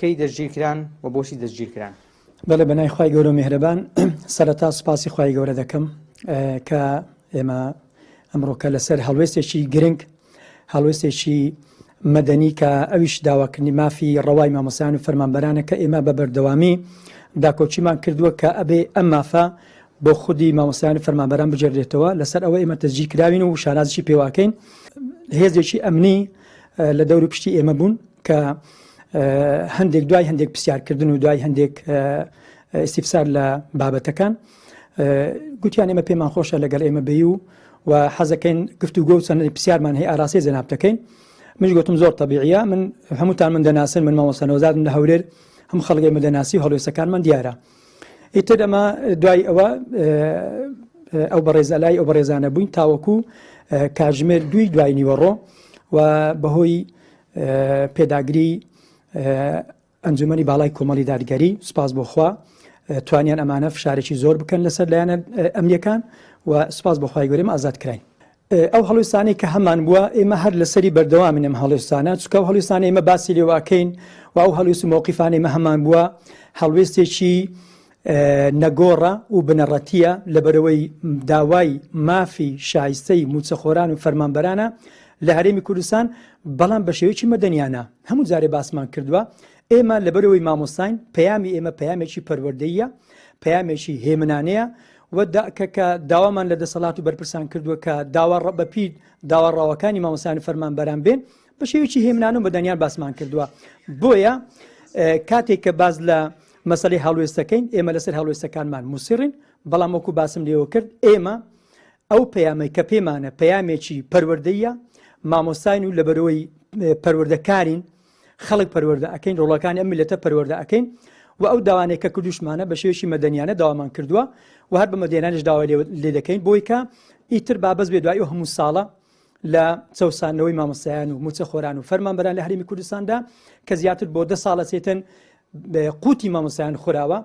کەی دەستگیرکران و بۆچی دەستگیرکران؟ بەڵێ بەنای خوای گەورە و میهرەبان سەرەتا سوپاسی خوای گەورە دەکەم کە ئێمە ئەمڕۆکە لەسەر هەڵوێستێکی گرنگ هەڵوێستێکی مەدەنی کە ئەویش داواکردنی مافی ڕەوای مامۆستایان و فەرمانبەرانە کە ئێمە بە بەردەوامی داکۆکیمان کردووە کە ئەبێ ئەم مافە بۆ خودی مامۆستایان و فەرمانبەران بگێڕدرێتەوە لەسەر ئەوە ئێمە تەسجیل کراوین و شانازیشی پێواکەین هێزێکی ئەمنی لە دەور و پشتی ئێمە بوون کە هەندێک دوای هەندێک پرسیارکردن و دوای هەندێک ئیسیفسار لە بابەتەکان گوتیان ئێمە پێمان خۆشە لەگەڵ ئێمە بێی و و حەزەکەین گفتوگۆ و چەند پرسیارمان هەیە ئاراستەی جەناب دەکەین منش گوتم زۆر تەبیعیە من هەمووتان من دەناسن من مامۆستا نەوزادم لە هەولێر هەم خەڵک ئێمە دەناسی و هەڵوێستەکانمان دیارە ئیتر ئەمە دوای ئەوە ئەو بەڕێزە لای ئەو بەڕێزانە بووین تاوەکو کاتژمێر دووی دوای نیوەڕۆ و بەهۆی پێداگری ئەنجومەنی باڵای کۆمەڵی دادگەری سوپاس بۆ خوا توانیان ئەمانە فشارێکی زۆر بکەن لەسەر لایەنە ئەمنیەکان و سوپاس بۆ خوای گەورە ئێمە ئازاد کراین. ئەو هەڵوێستانەی کە هەمان بووە ئێمە هەر لەسەری بەردەوامین ئەم هەڵوێستانە چونکە ئەو هەڵوێستانە ئێمە باسی لێواکەین و ئەو هەڵوێست و مەوقیفانەی ئێمە هەمان بووە هەڵوێستێکی نەگۆڕە و بنەڕەتییە لەبەرئەوەی داوای مافی شایستەی مووچەخۆران و فەرمانبەرانە لە هەرێمی کوردستان، بەڵام بە شێوەیەکی مەدەنیانە. هەموو جارێ باسمان کردووە، ئێمە لەبەرئەوەی مامۆستاین، پەیامی ئێمە پەیامێکی پەروەردەییە، پەیامێکی هێمنانەیە و کە کە داوامان لە دەسەڵات و بەرپرسان کردووە کە داوا بەپی داوا ڕەواکانی مامۆستایان و فەرمانبەران بێن، بە شێوەیەکی هێمنانە و مەدەنیان باسمان کردووە. بۆیە کاتێک کە باس لە مەسەلەی هەڵوێستەکەین، ئێمە لەسەر هەڵوێستەکانمان موسڕین، بەڵام وەکو باسم لێوە کرد، ئێمە ئەو پەیامەی کە پێمانە پەیامێکی پەروەردەییە، مامۆستاین و لەبەرئەوەی پەروەردەکارین، خەڵک پەروەردە ئەکەین، ڕۆڵەکانی ئەم میللەتە پەروەردە ئەکەین و ئەو داوانەی کە کردوشمانە بە شێوەیەکی مەدەنیانە داوامان کردووە و هەر بە مەدەنیانەش داوای لێ دەکەین بۆی کە ئیتر با بەس بێ دوای ئەو هەموو ساڵە لە چەوساندنەوەی مامۆستایان و مووچەخۆران و فەرمانبەران لە هەرێمی کوردستاندا کە زیاتر بۆ 10 ساڵە چێتن قوتی مامۆستایان خوراوە.